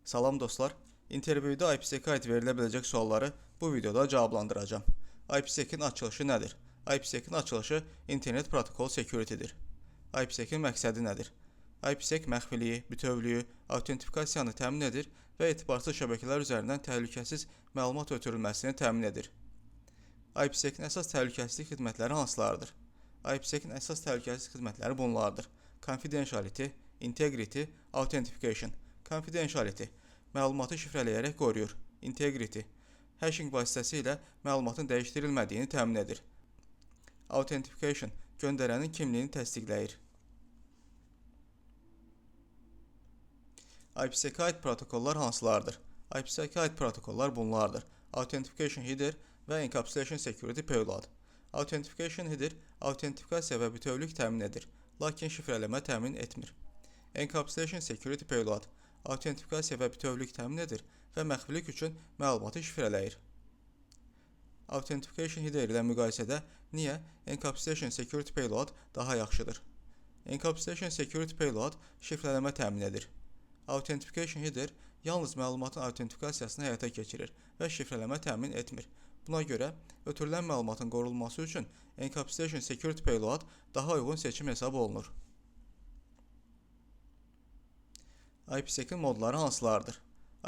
Salam dostlar. İntervyuda IPsec-ə aid verilə biləcək sualları bu videoda cavablandıracağam. IPsec-in açılışı nədir? IPsec-in açılışı Internet Protocol Security-dir. IPsec-in məqsədi nədir? IPsec məxfiliyi, bütövlüyü, autentifikasiyanı təmin edir və etibarsız şəbəkələr üzərindən təhlükəsiz məlumat ötürülməsini təmin edir. IPsec-in əsas təhlükəsizlik xidmətləri hansılardır? IPsec-in əsas təhlükəsizlik xidmətləri bunlardır: Confidentiality, Integrity, Authentication. Confidentiality məlumatı şifrələyərək qoruyur. Integrity hashing vasitəsilə məlumatın dəyişdirilmədiyini təmin edir. Authentication göndərənin kimliyini təsdiqləyir. IPsec-ə aid protokollar hansılardır? IPsec-ə aid protokollar bunlardır: Authentication Header və Encapsulation Security Payload. Authentication Header autentifikasiya və bütövlük təmin edir, lakin şifrələmə təmin etmir. Encapsulation Security Payload autentifikasiya və bütövlük təmin edir və məxfilik üçün məlumatı şifrələyir. Authentication Header ilə müqayisədə niyə Encapsulation Security Payload daha yaxşıdır? Encapsulation Security Payload şifrələmə təmin edir. Authentication Header yalnız məlumatın autentifikasiyasını həyata keçirir və şifrələmə təmin etmir. Buna görə ötürülən məlumatın qorunması üçün Encapsulation Security Payload daha uyğun seçim hesab olunur. IPsec-in modları hansılardır?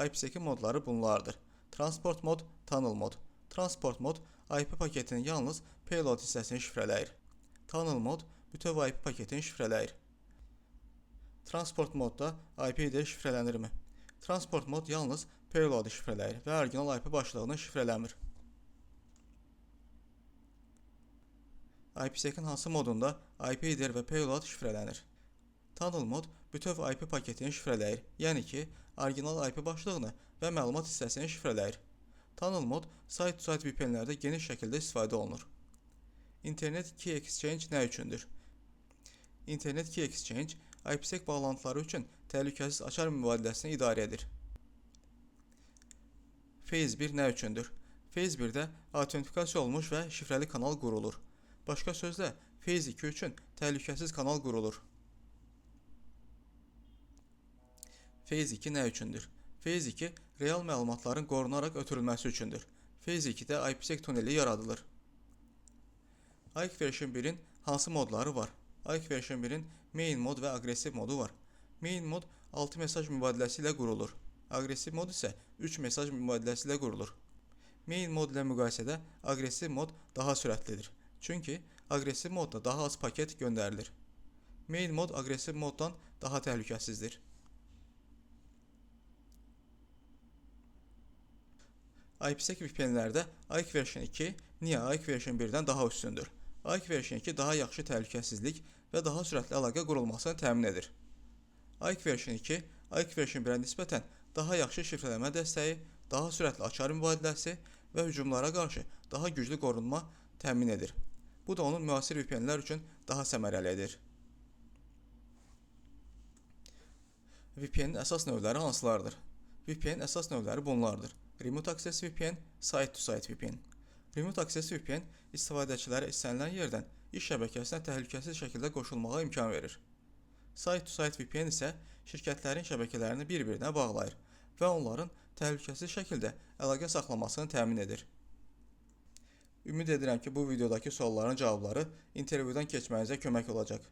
IPsec-in modları bunlardır: Transport mod, Tunnel mod. Transport mod IP paketinin yalnız payload hissəsini şifrələyir. Tunnel mod bütöv IP paketini şifrələyir. Transport modda IP header şifrələnirmi? Transport mod yalnız payloadı şifrələyir və original IP başlığını şifrələmir. IPsec-in hansı modunda IP header və payload şifrələnir? Tunnel mod bütöv IP paketini şifrələyir, yəni ki, original IP başlığını və məlumat hissəsini şifrələyir. Tunnel mod site-to-site VPN-lərdə geniş şəkildə istifadə olunur. Internet Key Exchange nə üçündür? Internet Key Exchange IPsec bağlantıları üçün təhlükəsiz açar mübadiləsini idarə edir. Phase 1 nə üçündür? Phase 1-də autentifikasiya olunmuş və şifrəli kanal qurulur. Başqa sözlə, Phase 2 üçün təhlükəsiz kanal qurulur. Phase 2 nə üçündür? Phase 2 real məlumatların qorunaraq ötürülməsi üçündür. Phase 2-də IPsec tuneli yaradılır. IKE version 1-in hansı modları var? IKE version 1-in main mod və aqressiv modu var. Main mod 6 mesaj mübadiləsi ilə qurulur. Aqressiv mod isə 3 mesaj mübadiləsi ilə qurulur. Main mod ilə müqayisədə aqressiv mod daha sürətlidir. Çünki aqressiv modda daha az paket göndərilir. Main mod aqressiv moddan daha təhlükəsizdir. IPsec VPN-lərdə IKE version 2 niyə IKE version 1-dən daha üstündür? IKE version 2 daha yaxşı təhlükəsizlik və daha sürətli əlaqə qurulmasını təmin edir. IKE version 2 IKE version 1-ə nisbətən daha yaxşı şifrələmə dəstəyi, daha sürətli açar mübadiləsi və hücumlara qarşı daha güclü qorunma təmin edir. Bu da onu müasir VPN-lər üçün daha səmərəli edir. VPN-in əsas növləri hansılardır? VPN əsas növləri bunlardır: Remote Access VPN, Site-to-Site VPN. Remote Access VPN istifadəçilərə istənilən yerdən iş şəbəkəsinə təhlükəsiz şəkildə qoşulmağa imkan verir. Site-to-Site VPN isə şirkətlərin şəbəkələrini bir-birinə bağlayır və onların təhlükəsiz şəkildə əlaqə saxlamasını təmin edir. Ümid edirəm ki, bu videodakı sualların cavabları intervyudan keçmənizə kömək olacaq.